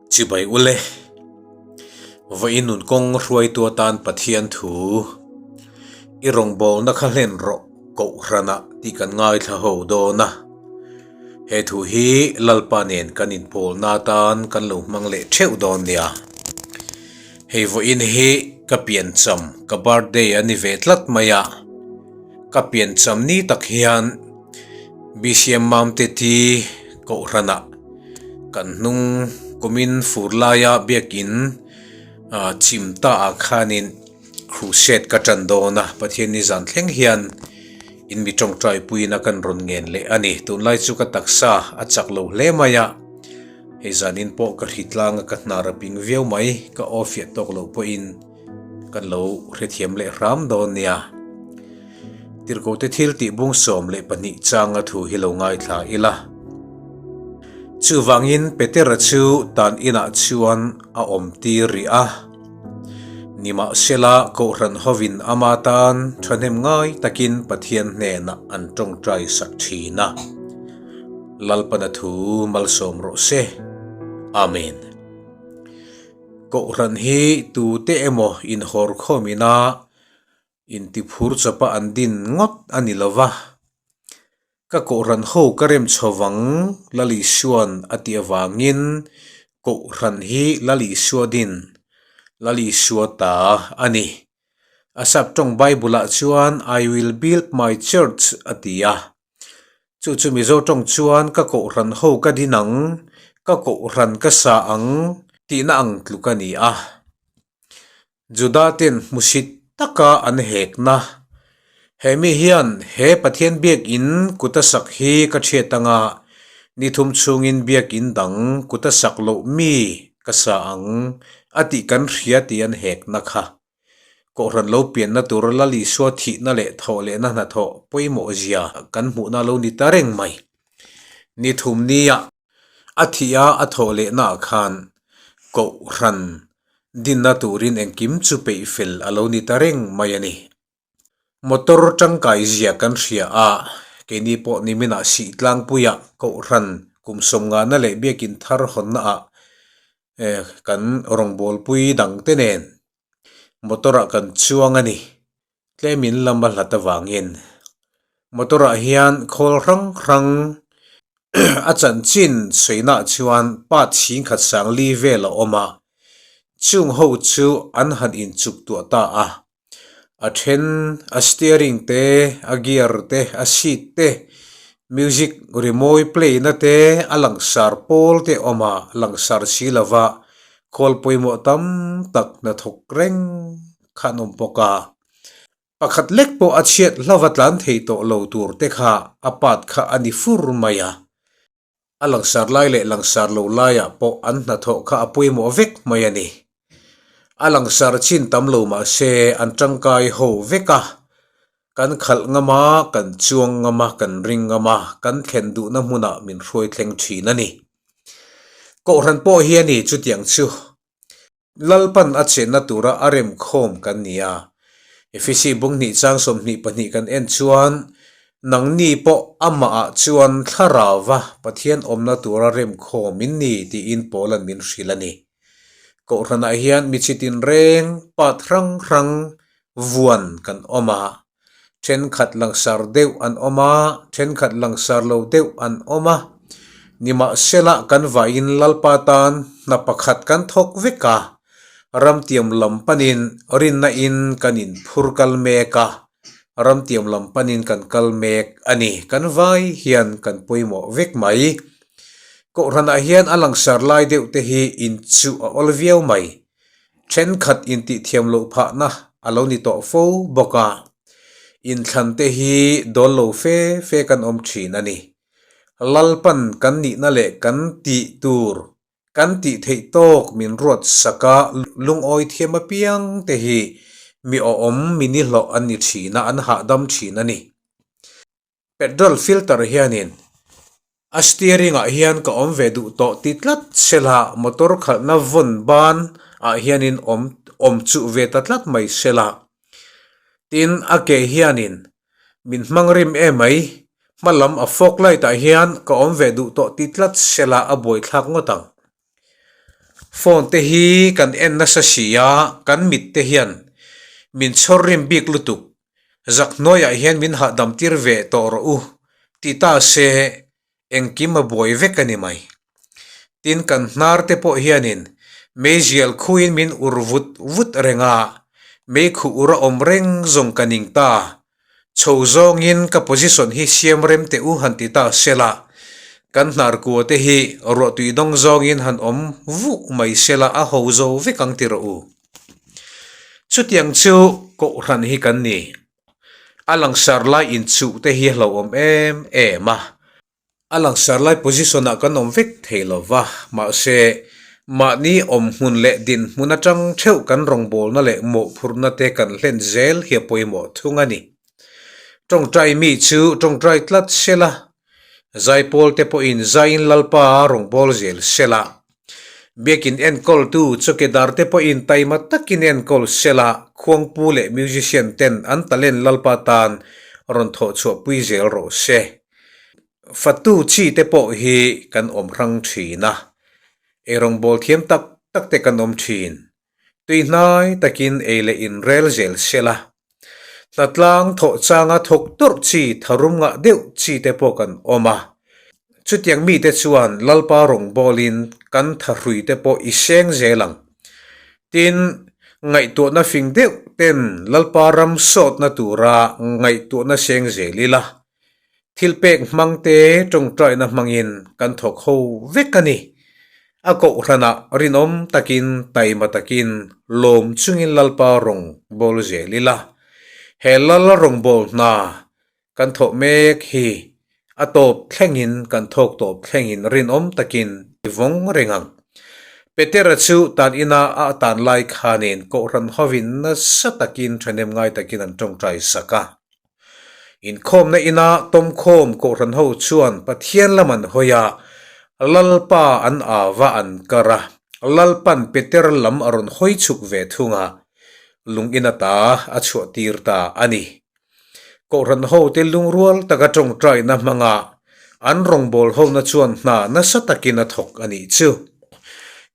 Chibai ule, vawiin nun kawng hruaitu atan Pathian thu i rawngbawlna kha hlen rawh kohhranah tih kan ngaithla ho dawn a. He thu hi Lalpa nen kan inpawlna atan kan lo hmang leh theuh dawn nia. Hei vawiin hi ka piancham, ka birthday a ni ve tlat mai a. Ka piancham ni tak hian BCM Mamte Ti Kohhranah kan hnung kumin fur laia biakin chim ta ah khanin crusade ka tan dawn a, Pathian ni zan thleng hian in mi tawngtai puiin a kan rawn ngen leh a ni. Tunlai chu ka taksa a chak lo hle mai a, hei zanin pawh ka hri tlang a ka hnar a ping viau mai, ka aw fiah tawk loh pawhin Kan lo hrethiam leh hram dawn nia. Tirhkohte thil tih bung 12 changa thu hi lo ngaithla ila. Chuvangin Petera chu tan inah chuan a awm tir rih a. Nimahsela Kohhran hovin ama tan thahnem ngai takin Pathian hnenah an tawngtai sak thin a. Lalpana thu malsawm rawh se. Amen. Kohhran hi tute emaw inhawr khawm ina intiphur chawpa an din ngawt a ni lo va. Ka kohhran ho ka rem chho vang Lal Isua'n a tih avangin kohhran hi Lal Isua din, Lal Isua ta a ni. A saptawng Bible-ah chuan I will build my church a ti a. Chu chu Mizo tawng chuan ka kohhran ho ka din ang, ka kohhran ka sa ang tihna ang tluk a ni a. Juda ten hmusit taka an hekna. He mi hian he Pathian biakinn kuta sak hi ka thiat anga ni thum chhungin biakinn dang kuta sak loh mi ka sa ang a tih kan hria tih an hekna kha. Kohhran lo pianna tura Lal Isua thihna leh thawh lehna hnathawh pawimawh zia kan hmuhna lo ni ta reng mai. Ni thum nia a thih a a thawh lehnaah khan Kohhran dinna turin engkim chu peih fel a lo ni ta reng mai a ni. Motor tangkai zia kan hria a, keini pawh niminah sih tlangpuiah Kohhran kum sawmngahna leh biakin thar hawnnaah kan rawngbawlpui dangte nen motor ah kan chuang a ni. Tlemin lam a hlat avangin motor ah hian khawl hrang hrang a chanchin sawihnah chuan pa chhingkhat sang li vel a awm a, chung ho chu an han inchuk tuah ta a. A then a steering te, a gear te, a seat te, music rimawi play na te, a langsar pawl te a awm a, langsar si lova khawl pawimawh tam tak hnathawk reng kha an awm bawk a. Pakhat lek pawh a chhiat hlauva tlan thei tawh lo tur te kha a part kha a ni fur mai a. A langsar lai leh langsar lo laiah pawh an hnathawh kha a pawimawh vek mai a ni. A langsar chin tam lo mah se an tangkai ho vek a, kan khalh ngam a, kan chuang ngam a, kan ring ngam a, kan thlen duhna hmunah min hruai thleng thin a ni. Kohhran pawh hi a ni chutiang chu. Lalpan a chenna tura a remkhawm kan ni a. Efesi bung hnih chang 22 kan en chuan, Nangni pawh amahah chuan thlarauva Pathian awmna tura remkhawm in ni tiin Paula'n min hrilh a ni. Kohhranah hian mi chi tinreng, pat hrang hrang vuan kan awm a. Thenkhat langsar deuh an awm a, thenkhat langsar lo deuh an awm a. Nimahsela kan vahin Lalpa tan hna pakhat kan thawk vek a, ramtiam lam panin rinna in kan inphur kal mek a, ramtiam lam panin kan kal mek a ni. Kan vai hian kan pawimawh vek mai. Kohhranah hian a langsar lai deuh te hi inchuh a awl viau mai. Thenkhat intihthiam loh phahna a lo ni tawh fo bawk a, inthlan te hi dawl lo fe fe kan awm thin a ni. Lalpan kan nihna leh kan tih tur, kan tih theih tawk min ruat sak a, lungawi thiam apiang te hi mi awhawm mi nihlawh an ni thin a, an hahdam thin a ni. Petrol filter hianin a steering ah hian ka awm ve duh tawh ti tlat sela motor khalhna vawn ban ah hianin awm awm chuh ve ta tlat mai sela tin a ke hianin min hmang rim em mai hma lam a fog light ah hian ka awm ve duh tawh ti tlat sela a buaithlak ngawt ang. Phone te hi kan en nasa si a, kan mit te hian min chhawr rim bik lutuk. Zak hnuaiah hian min hahdam tir ve tawh rawh u ti ta se engkim a buai vek a ni mai. Tin kan hnar te pawh hianin meizial khuin min ur vut vut reng a, meikhuh ur a awm reng zawng ka ning ta. Chho zawngin ka position hi siam rem teh u han ti ta sela, kan hnar kua te hi ruahtui dawng zawngin han awm vuh mai sela a ho zo vek ang ti rawh u. Chutiang chu kohhran hi kan ni. A langsar lai inchuh te hi a hlauhawm em em a. A langsar lai position ah kan awm vek thei lo va, mahse mahni awm hmun leh dinhmun atang theuh kan rawngbawlna leh mawhphurhna te kan hlen zel hi a pawimawh thung a ni. Tawngtai mi chu tawngtai tlat sela, zaipawl te pawhin zaiin Lalpa rawngbâwl zel sela, Biakin enkawltu chawkedar te pawhin taima takin enkawl sela, khuangpu leh musician ten an talent Lalpa tan rawn thawhchhuahpui zel rawh se. Fatu chi te pawh hi kan awm hrang thin a, eirawngbawl thiam tak tak te kan awm thin. Tuihnai takin ei leh inrel zel sela, hnatlang thawh changa thawk tawrh chi tharum ngah deuh chi te pawh kan awm a. Chutiang mite chuan Lalpa rawngbawlin kan thahrui te pawh i seng zel ang. Tin, ngaihtuahna fing deuh ten Lalpa ram sawtna tura ngaihtuahna seng zel ila, Thilpek hmang te tawngtaina hmangin kan thawk ho vek a ni. A kohhranah rinawm takin taima takin lawm chungin Lalpa rawng bawl zel ila. He Lal rawngbawl hna kan thawh mek hi a tawp thlengin kan thawk tawp thlengin rinawm takin i vawng reng ang. Petera chu tan ina a tan lai khanin kohhran hovin nasa takin thahnem ngai takin an tawngtai sak a. Inkhawmna ina tawmkhawm kohhran ho chuan Pathian lam an hawi a, Lalpa an au a an kar a, Lalpan Peter lam a rawn hawi chhuk ve thung a, lung in ata a chhuah tir ta a ni. Kohhran hote lungrual taka tawngtaina hmanga an rawngbâwl hona chuan hna nasa takin a thawk a nih chu.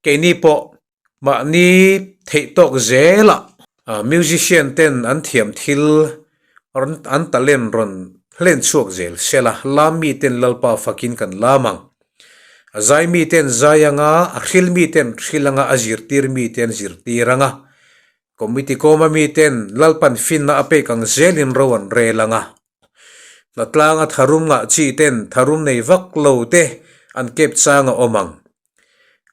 Keini pawh Mahni theih tawk zelah musician ten an thiam thil an talent rawn hlen chhuak zel sela, lam mi ten Lalpa fakin kan lam ang. A zai mi ten zai anga, a hril mi ten hril anga, a zirtir mi ten zirtir anga, committee kawma mi ten Lalpan finna a pek ang zelin ro an rel anga. Hnatlanga tharum ngah chi ten tharum nei vak lo te an kep chang a awm ang.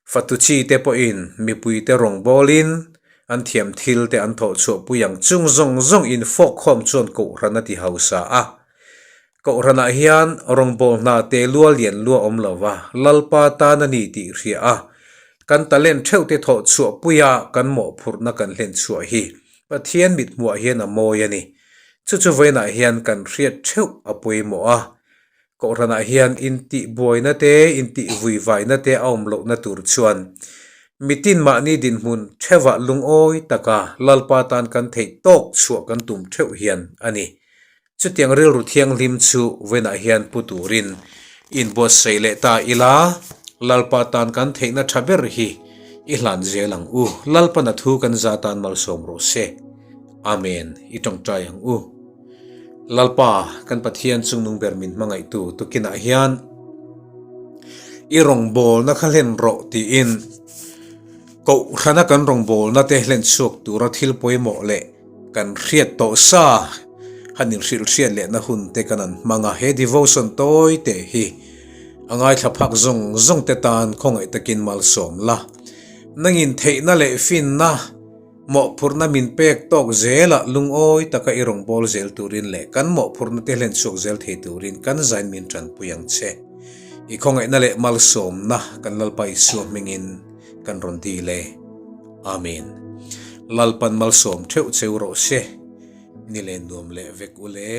Fatu chi te pawhin mipui te rawng bawlin an thiam thil te an thawh chhuah pui ang chung zawng zawng in fawk khawm chuan kohhran a ti hausa a. Kohhranah hian rawngbâwl hna te lua lian lua awm lo va, Lalpa tan a ni tih hria a, kan talent theuh te thawh chhuah puia kan mawhphurhna kan hlen chhuah hi Pathian mithmuah hian a mawi a ni. Chu chu vawiinah hian kan hriat theuh a pawimawh a. Kohhranah hian intihbuaina te, intihvuivaina te a awm lohna tur chuan mitin mahni dinhmun theuhah lungawi taka Lalpa tan kan theih tawk chhuah kan tum theuh hian a ni. Chutiang rilru thianghlim chu vawiinah hian pu turin inbuatsaih leh ta ila, Lalpa tan kan theihna tha ber hi i hlan zel ang u. Lalpan a thu kan za tan malsawm rawh se. Amen. I tawngtai ang u. Lalpa, kan Pathian chungnung ber min hmangaihtu tukinah hian i rawngbawlna kha hlen rawh tiin Kohhrana kan rawngbawlna te hlen chhuak tura thil pawimawh leh kan hriat tawh sa han inhrilh hriat lehna hun te kan an hmang a, he devotion tawi te hi a ngaithla phak zawng zawng te tan khawngaih takin malsawm la. Nangin theihna leh finna mawhphurhna min pek tawk zelah lungawi taka i rawngbâwl zel turin leh kan mawhphurhna te hlen chhuak zel thei turin kan zain min tanpui ang che. I khawngaihna leh malsawmna kan Lalpa Isua hmingin kan rawn dil e. Amen. Lalpan malsawm theuh cheu rawh se. Ni len nuam leh vek u le.